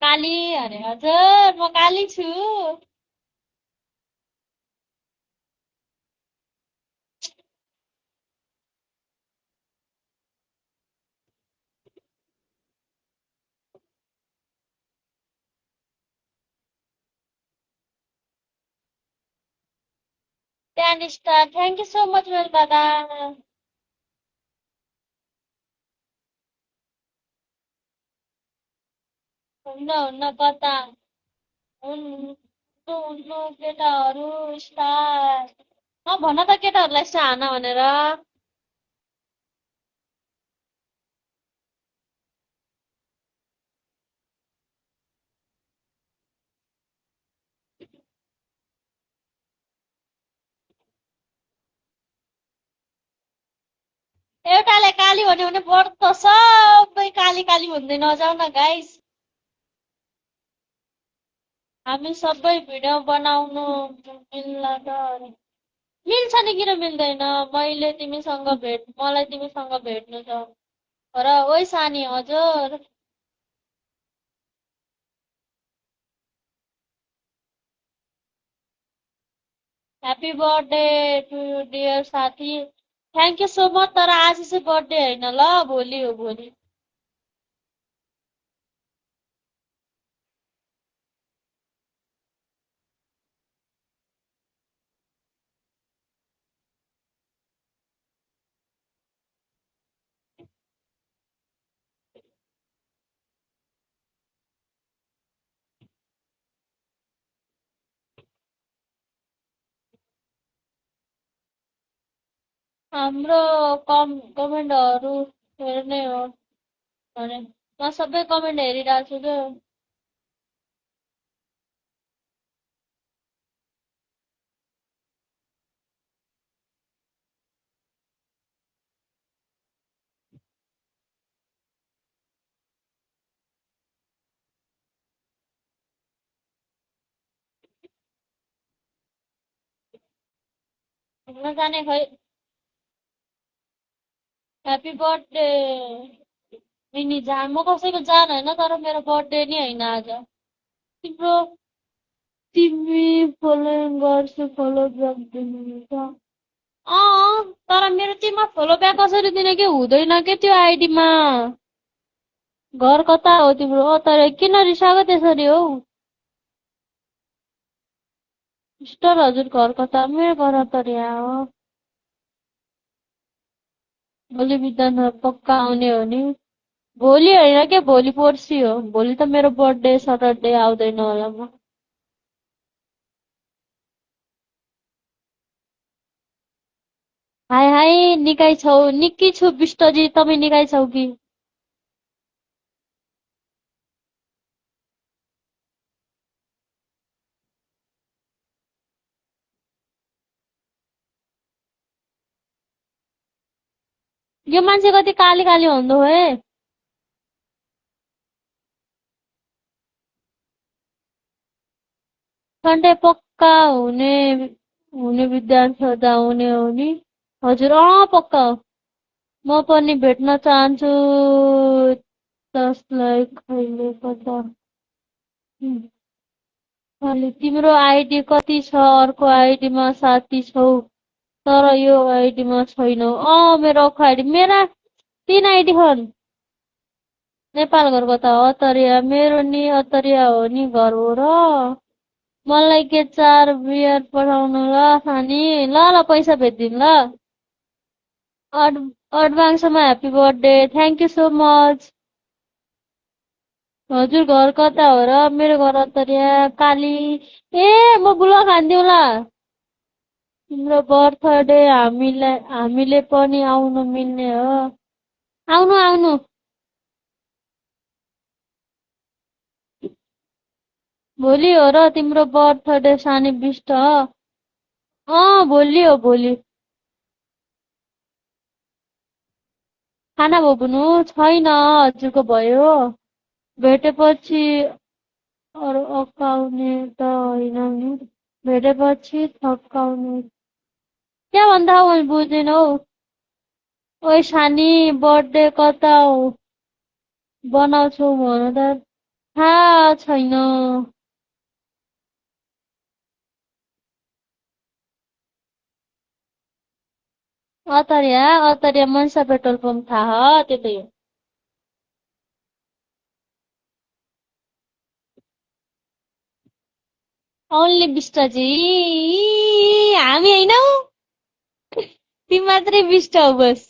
काली अरे हजुर, म काली छु। Ten star, thank you so much मेरो दादा। हुन्न हुन्न कता हुन्नु केटाहरू स्टार। भन त केटाहरूलाई स्टार हान भनेर। एउटाले काली भन्यो भने बढ त सबै काली काली भन्दै नजाऊ न गाइस। हामी सबै भिडियो बनाउनु मिल्ला त अरे। मिल्छ नि, किन मिल्दैन? मलाई तिमीसँग भेट्नु छ। र ओइ सानी हजुर। ह्याप्पी बर्थडे टु डियर साथी। Thank you so much. तर आज चाहिँ बर्थडे होइन ल, भोलि हो भोलि। हाम्रो कमेन्टहरू हेर्ने हो भने म सबै कमेन्ट हेरिरहेको छु क्या। नजाने खै। ह्याप्पी बर्थडे मिनी जान। म कसैको जान होइन, तर मेरो बर्थडे नि होइन आज। तिम्रो तिमी फलोइङ गर्छु, फलो ब्याक दिनुहुन्छ। तर मेरो टिममा फलो ब्याक कसरी दिने कि हुँदैन के त्यो आइडीमा। घर कता हो तिम्रो? तर किन रिसाएको त्यसरी हौ? मिस्टर हजुर घर कता? मेरो घर त यहाँ हो। भोलि बिहान पक्का आउने हो नि? भोलि होइन के, भोलि पर्सि हो। भोलि त मेरो बर्थडे सटरडे आउँदैन होला म। हाई हाई निकै छौ? निकै छु विष्टजी, तपाईँ निकै छौ कि? यो मान्छे कति काली काली हुँदो हे। सन्डे पक्का हुने हुने विद्यार्थी हुँदा हुने हो नि? हजुर पक्का हो। म पनि भेट्न चाहन्छु जसलाई कहिले कता। खाली तिम्रो आइडी कति छ? अर्को आइडीमा साथी छौ तर यो आइडीमा छैनौ। मेरो अर्को आइडी, मेरा 3 आइडी छन्। नेपाल घर कता? अतरिया। मेरो नि अतरिया हो नि घर हो र। मलाई के 4 बियर पठाउनु ल सानी। ल ल पैसा भेटिदिनु ल। अड एडभान्समा happy birthday. Thank you so much. हजुर घर कता हो र? मेरो घर अतरिया काली। म बुला खान्दिउँला। तिम्रो बर्थडे हामीले पनि आउनु मिल्ने हो? आउनु आउनु। भोलि हो र तिम्रो बर्थडे सानी बिष्ट? भोलि हो भोलि। खाना बोक्नु छैन हजुरको भयो। भेटेपछि अकाउने त होइन नि। भेटेपछि थकाउने के भन्दा हो मैले बुझ्दिनँ हौ। ओइ सानी बर्थडे कता हो बनाउँछौ भन त? थाहा छैन। अतरिया मनसा पेट्रोल पम्प थाहा त्यतै हो। ओन्ली बिष्टजी हामी हैनौ। तिमी मात्रै बिष्ट हो बस।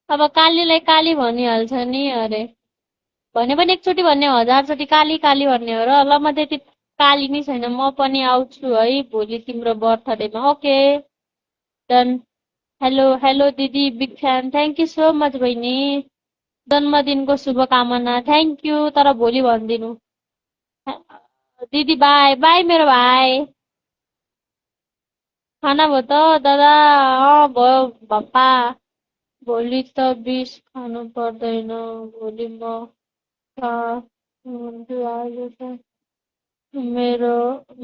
अब कालीलाई काली भनिहाल्छ नि अरे। भने पनि एकचोटि भन्ने हो, 1000 चोटि काली काली भन्ने हो र। ल म त्यति काली नै छैन। म पनि आउँछु है भोलि तिम्रो बर्थडेमा। Okay done. हेलो हेलो दिदी, big fan. Thank you so much बहिनी। जन्मदिनको शुभकामना। Thank you. तर भोलि भनिदिनु। दिदी बाई बाई मेरो भाइ। खाना भयो त दादा? भयो पप्पा। भोलि त बिस खानु पर्दैन। भोलि म हुन्छु। आज त मेरो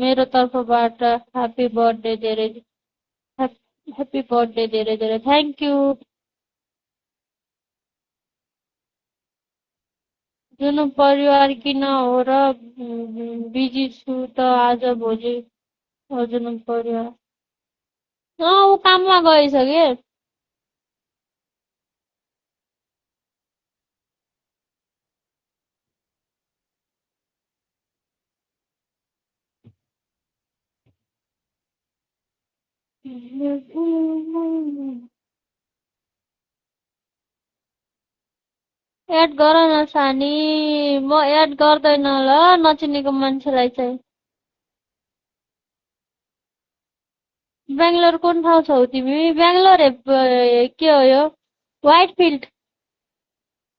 मेरो तर्फबाट ह्याप्पी बर्थडे धेरै। ह्याप्पी बर्थडे धेरै धेरै थ्याङ्क यू। जुन परिवार किन हो र बिजी छु त आज भोलि जुन परिवार ऊ काममा गएछ के। एड गर न सानी, म एड गर्दैन ल नचिनेको मान्छेलाई चाहिँ। बेङ्गलोर कुन ठाउँ छौ तिमी? बेङ्गलोर के हो यो? White field.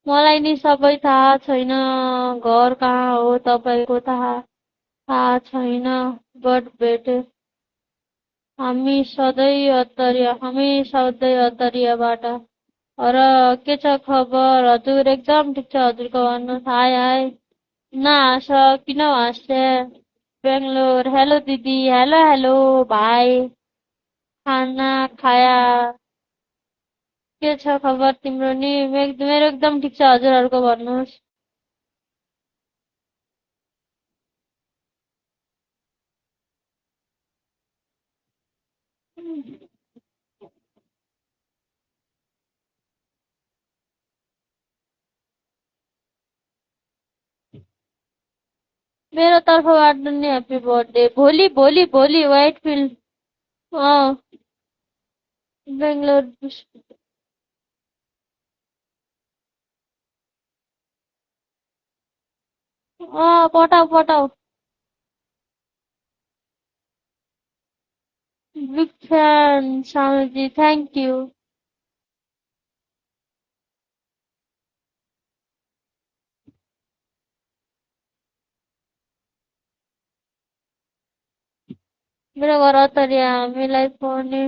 मलाई नि सबै थाहा छैन, घर कहाँ हो तपाईँको थाहा छैन। बट भेटे हामी सधैँ अत्तरियाबाट। र के छ खबर हजुर? एकदम ठिक छ, हजुरको भन्नुहोस्। हाय हाय, नहाँस, किन हाँस्छ? बेङ्गलोर, हेलो दिदी, हेलो हेलो भाइ, खाना खाया? के छ खबर तिम्रो नि? मेरो एकदम ठिक छ, हजुरहरूको भन्नुहोस्। मेरो तर्फबाट नि ह्याप्पी बर्थडे। भोलि भोलि भोलि व्हाइट फिल्ड। अँ बेङ्गलोर। पठाऊ पठाऊ। Big fan Sanuji, thank you. मेरो घर अत्तरिया, हामीलाई पर्ने।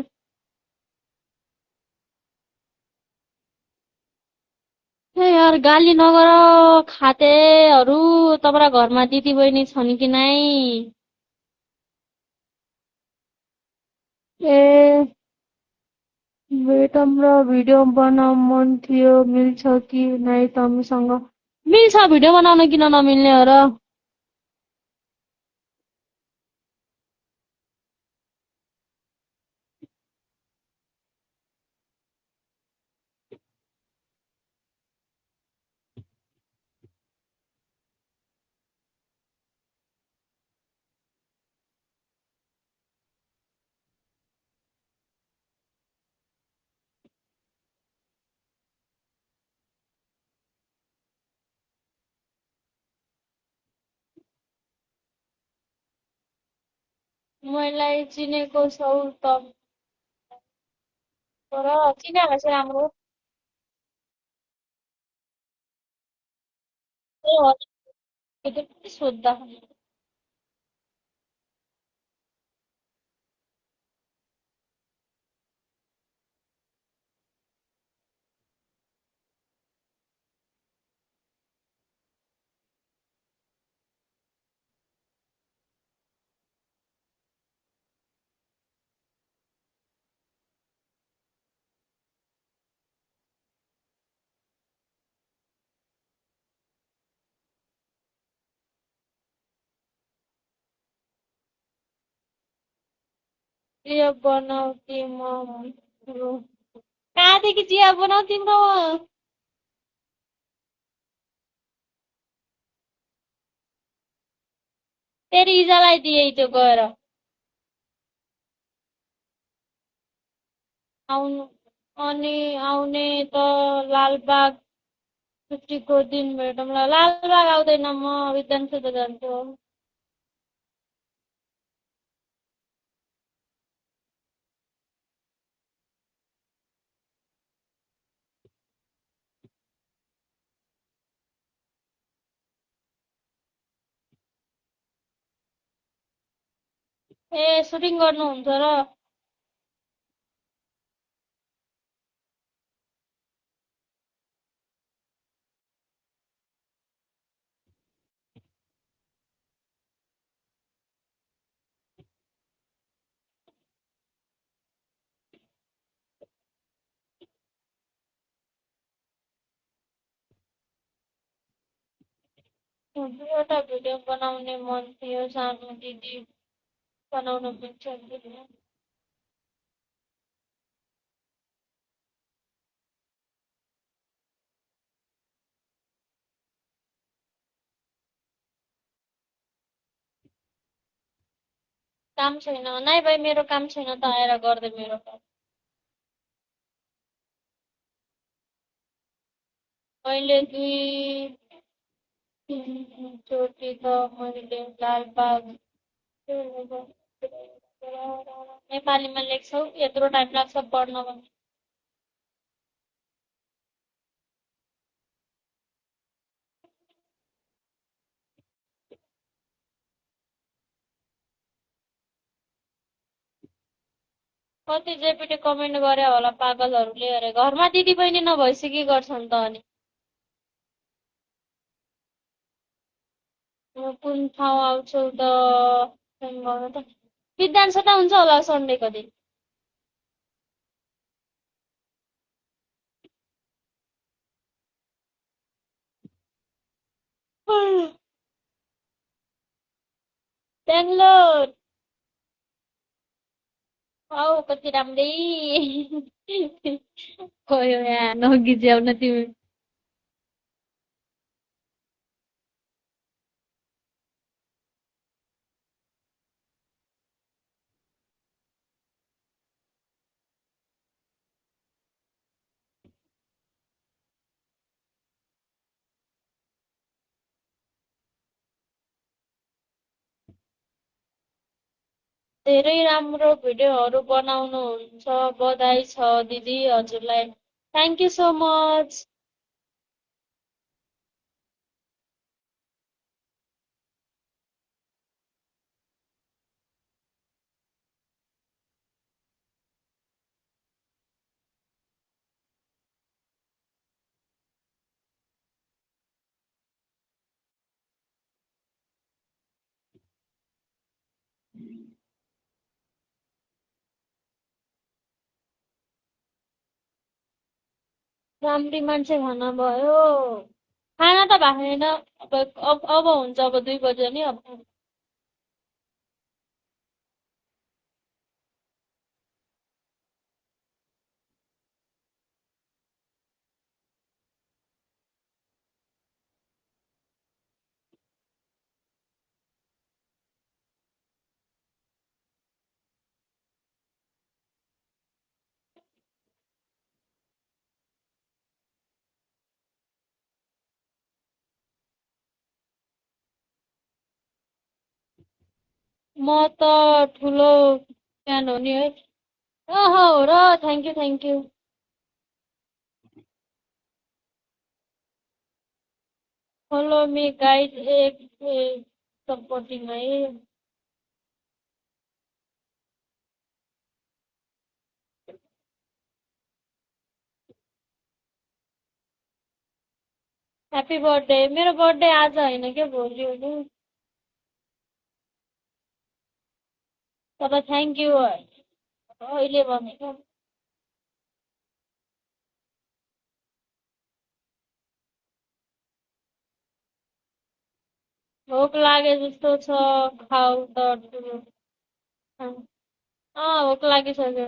ए यार गाली नगर खातेहरू। तपाईँको घरमा दिदी बहिनी छन् कि नै? ए भेटौँ र भिडियो बनाउँ मन थियो, मिल्छ कि नै तमीसँग? मिल्छ, भिडियो बनाउन किन नमिल्ने हो र? मलाई चिनेको छौ त, तर चिनेको चाहिँ राम्रो। ए हो, त्यो के सोद्धा। चिया बनाऊ तिम्रो? कहाँदेखि चिया बनाऊ तिम्रो? तेरि इजालाई दिए त्यो गएर। आउनु अनि आउने त लालबाग छुट्टीको दिन भेटौँला। लालबाग आउँदैन, म विधानसौध जान्छु। ए सुटिङ गर्नुहुन्छ र? दुईवटा भिडियो बनाउने मन थियो सानो दिदी बनाउन मिल्छ भिडियो काम छैन नाइ भाइ मेरो काम छैन त आएर गर्दै मेरो काम अहिले चोटि त मैले लालबाग नेपालीमा लेख्छौ यत्रो टाइम लाग्छ पढ्न भने कति जेपीटी कमेन्ट गरे होला पागलहरूले अरे घरमा दिदी बहिनी नभएपछि के गर्छन् त अनि कुन ठाउँ आउँछौ त गर्नु त विद्यान त हुन्छ होला सन्डेको दिन बेङ्गलोर औ कति राम्रै गयो यहाँ नगिज्याउन तिमी धेरै राम्रो भिडियोहरू बनाउनुहुन्छ बधाई छ दिदी हजुरलाई थ्याङ्क यू सो मच राम्री मान्छे भन भयो खाना त भएको छैन अब हुन्छ अब 2 बजे नि अब म त ठुलो फ्यान हो नि है हो र thank you follow me guide एक सपोर्टिङ है ह्याप्पी बर्थडे मेरो बर्थडे आज होइन के भोलि हो नि तर थ्याङ्क यू अहिले भनेको भोक लागे जस्तो छ खाऊ त ठुलो भोक लागिसक्यो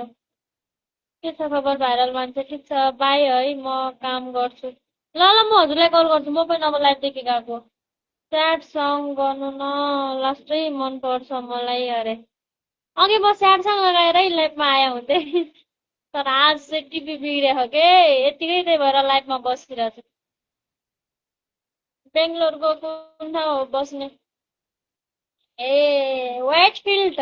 के छ खबर भाइरल मान्छे ठिक छ बाई है म काम गर्छु ल म हजुरलाई कल गर्छु म पनि अब लाइभदेखि गएको स्याड सङ गर्नु न लास्टै मन पर्छ मलाई अरे अघि म स्याड सङ लगाएरै लाइभमा आए हुन्थे तर आज चाहिँ टिभी बिग्रेको के यतिकै त्यही भएर लाइभमा बसिरहेको छु बेङ्गलोरको कुन ठाउँ हो बस्ने ए व्हाइटफिल्ड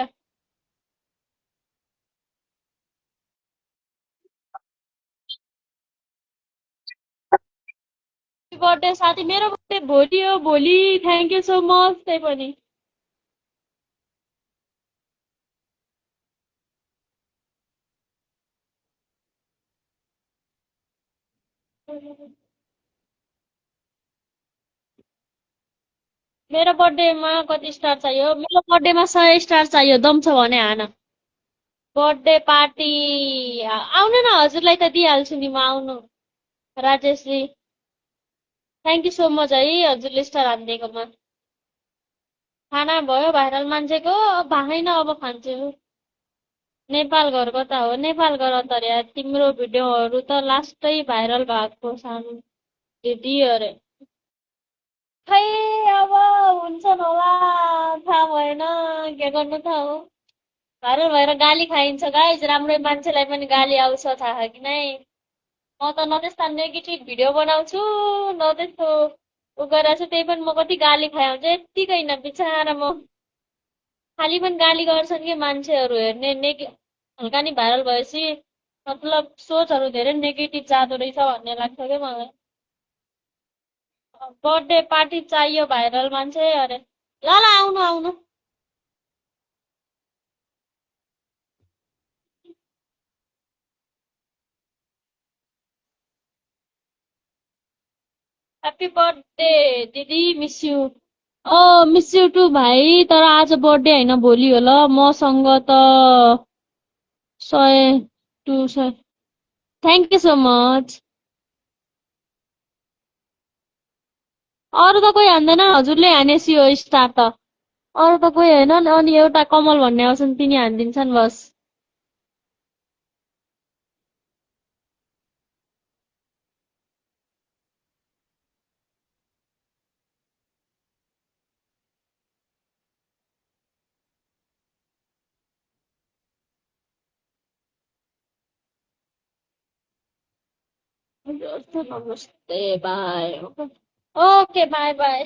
बर्थडे साथी मेरो बर्थडे भोलि हो भोलि थ्याङ्क यू सो मच त्यही पनि मेरो बर्थडेमा कति स्टार चाहियो मेरो बर्थडेमा 100 स्टार चाहियो दम छ भने हान बर्थडे पार्टी आउनु न हजुरलाई त दिइहाल्छु नि म आउनु राजेशजी थ्याङ्क यू सो मच है हजुरले स्टार हानिदिएकोमा खाना भयो भाइरल मान्छेको भाइ न अब खान्छु नेपाल घरको त हो नेपाल घर त रे तिम्रो भिडियोहरू त लास्टै भाइरल भएको सानो दिदी अरे खै अब हुन्छन् होला थाहा भएन के गर्नु त हो भाइरल भएर गाली खाइन्छ गाइज राम्रै मान्छेलाई पनि गाली आउँछ थाहा कि नै म त न त्यस्ता नेगेटिभ भिडियो बनाउँछु न त्यस्तो उ गरेर छु त्यही पनि म कति गाली खाए हुन्छ यत्तिकै न बिचारा म खालि पनि गाली गर्छन् कि मान्छेहरू हेर्ने हल्का नि भाइरल भएपछि मतलब सोचहरू धेरै नेगेटिभ जाँदो रहेछ भन्ने लाग्छ क्या मलाई बर्थडे पार्टी चाहियो भाइरल मान्छे अरे ल ल आउनु आउनु ह्याप्पी बर्थडे दिदी miss you miss you too भाइ तर आज बर्थडे होइन भोलि हो ल मसँग त 100 थ्याङ्क यू सो मच अरू त कोही हान्दैन हजुरले हानेसी हो स्टार त अरू त कोही होइन अनि एउटा कमल भन्ने आउँछन् तिनी हानिदिन्छन् बस नमस्ते by okay by by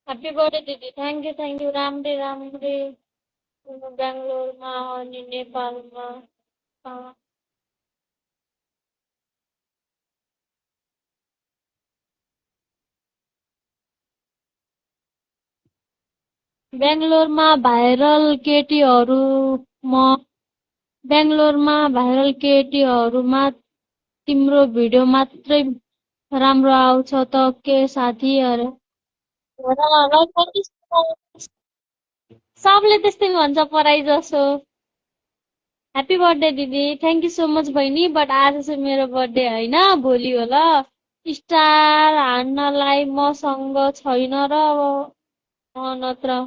happy birthday दिदी थ्याङ्क यू राम्रै राम्रै बेङ्गलोरमा अनि नेपालमा बेङ्गलोरमा भाइरल केटीहरूमा बेङ्गलोरमा भाइरल केटीहरूमा तिम्रो भिडियो मात्रै राम्रो आउँछ त के साथी अरे सबले त्यस्तै भन्छ पराई जसो ह्याप्पी बर्थडे दिदी थ्याङ्क यू सो मच बहिनी बट आज चाहिँ मेरो बर्थडे होइन भोलि हो ल स्टार हान्नलाई मसँग छैन र नत्र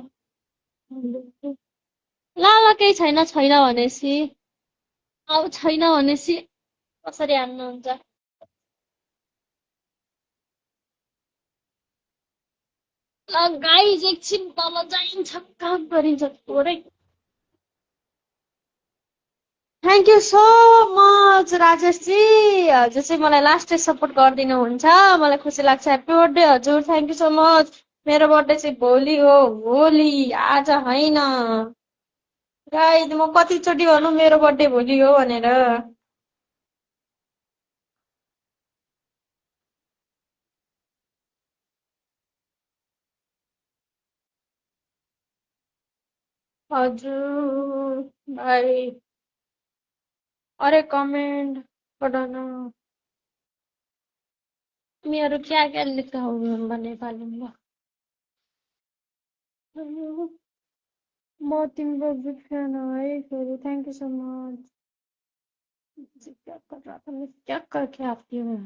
ल ल केही छैन छैन भनेपछि अब छैन भनेपछि कसरी हान्नुहुन्छ ल गाइज एकछिन तल जाइन्छ काम गरिन्छ थोरै थ्याङ्क यू सो मच राजेशजी हजुर चाहिँ मलाई लास्टै सपोर्ट गरिदिनुहुन्छ मलाई खुसी लाग्छ ह्याप्पी बर्थडे हजुर थ्याङ्क यू सो मच मेरो बर्थडे चाहिँ भोलि हो भोलि आज होइन गाइज म कतिचोटि भन्नु मेरो बर्थडे भोलि हो भनेर हजुर भाइ अरे कमेन्ट पढ्न तिमीहरू क्या क्या लेख्छौ नेपालीमा म तिम्रो बिग फ्यान हो है फेरि थ्याङ्क यू सो मच क्या कर रहा था मैं क्या करके आती हूँ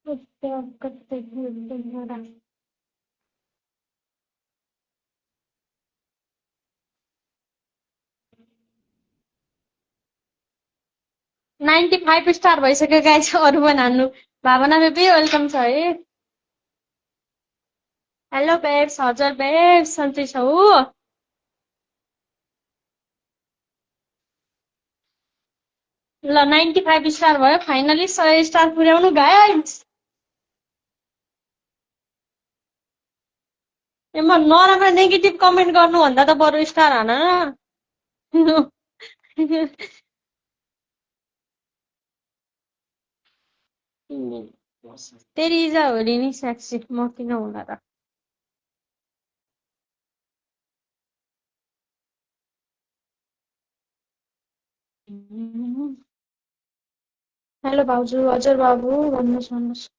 क्या करते हैं तुम्हारा 95 स्टार भइसक्यो गाइस अरू पनि हान्नु भावना बेबी वेलकम छ है हेलो बेब्स हजुर बेब्स सन्चै छौ ल 95 स्टार भयो फाइनली 100 स्टार पुर्याउनु गाइस एमा नराम्रो नेगेटिभ कमेन्ट गर्नुभन्दा त बरु स्टार हान न तेरी इजा हो नि सेक्सी म किन होला र हेलो भाउजू हजुर बाबु भन्नुहोस् भन्नुहोस्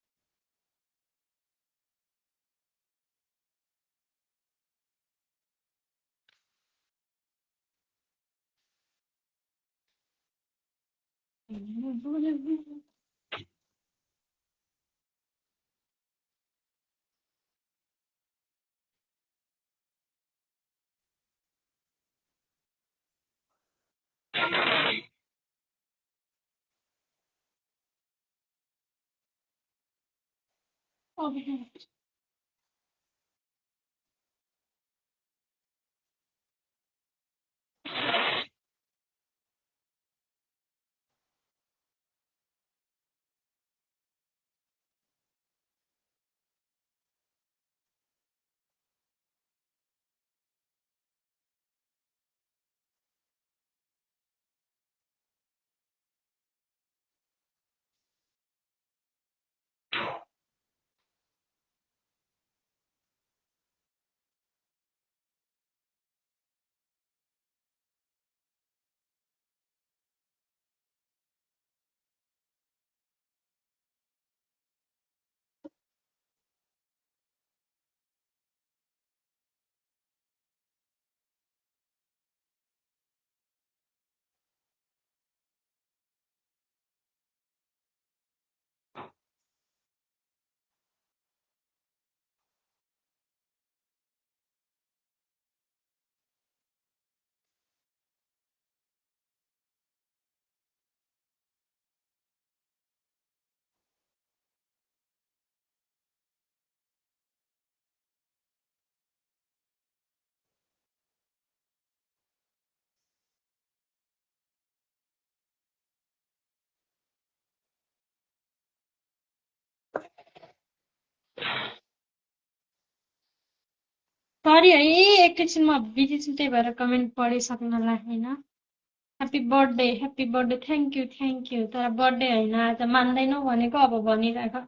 सरी है एकैछिन म बिजी छु त्यही भएर कमेन्ट पढिसक्नलाई होइन। ह्याप्पी बर्थडे थ्याङ्क यू तर बर्थडे होइन आज मान्दैनौ भनेको अब भनिराख।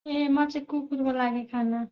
ए म चाहिँ कुकुरको लागि खाना।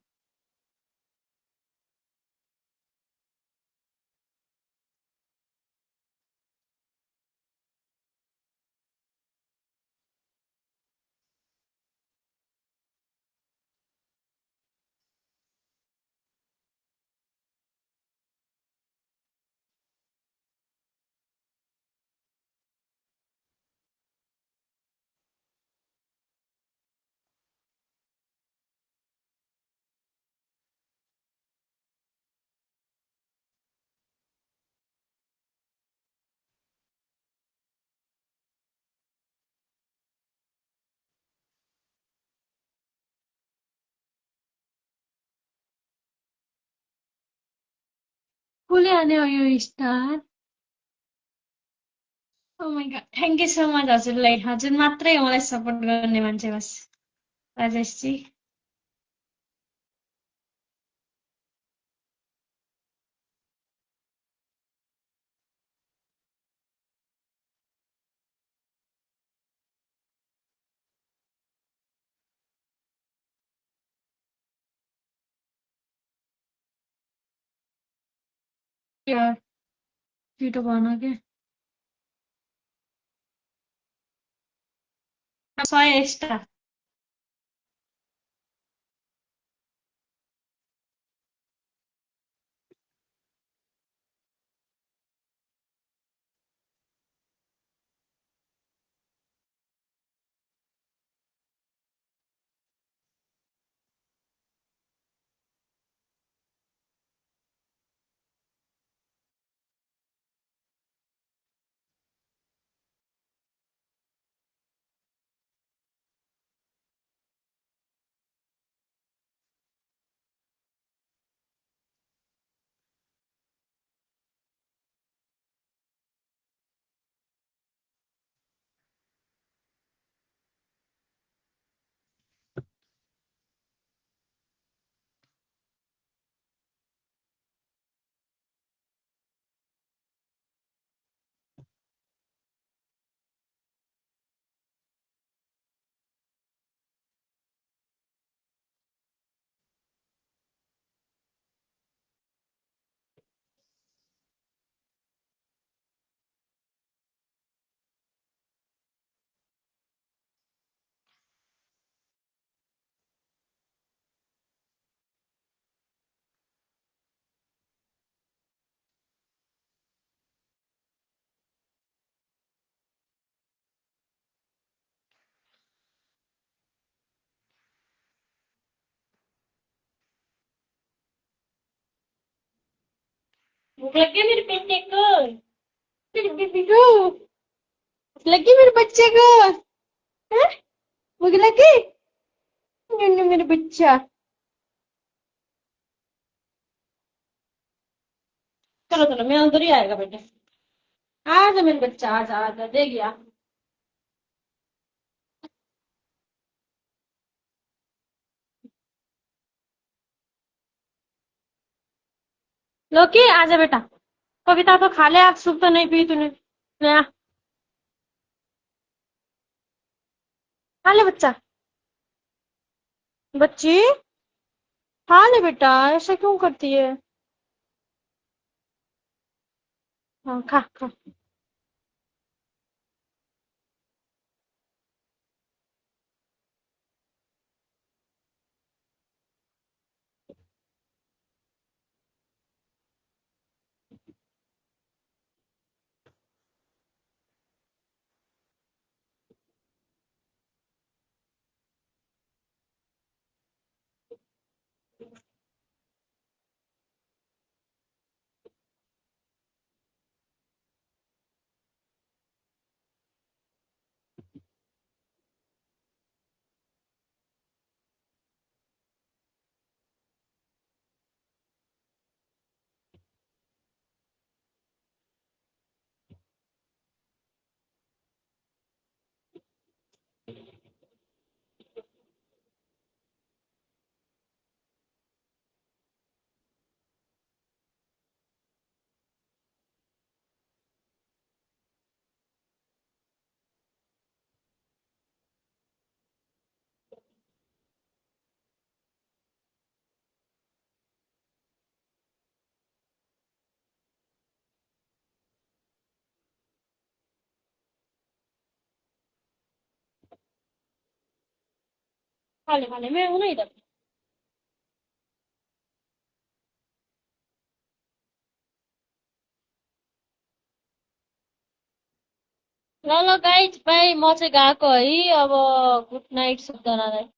कसले हान्यो यो star? Oh my god thank you so much हजुरलाई। हजुर मात्रै हो मलाई सपोर्ट गर्ने मान्छे बस। राजेशजी यार छिटो भन के। 100 स्टार। भूख लग गई मेरे बेटे को, मेरे बेबी को भूख लग गई, मेरे बच्चे को। हैं? भूख लग गई। नन्नू मेरे बच्चा। चलो चलो, मैं अंदर ही आएगा बेटे। आजा मेरे बच्चा, आजा आजा, दे गया। लोकी आजा बेटा। कविता तो खा ले, आज सूप तो नहीं पी तूने। ले आ, खा ले बच्चा। बच्ची, खा ले बेटा, ऐसा क्यों करती है? हाँ, खा खा। खा ले, मैं हूं ना इधर। ल ल गाइज, बाई, म चाहिँ गएको है अब। Good night सबजनालाई।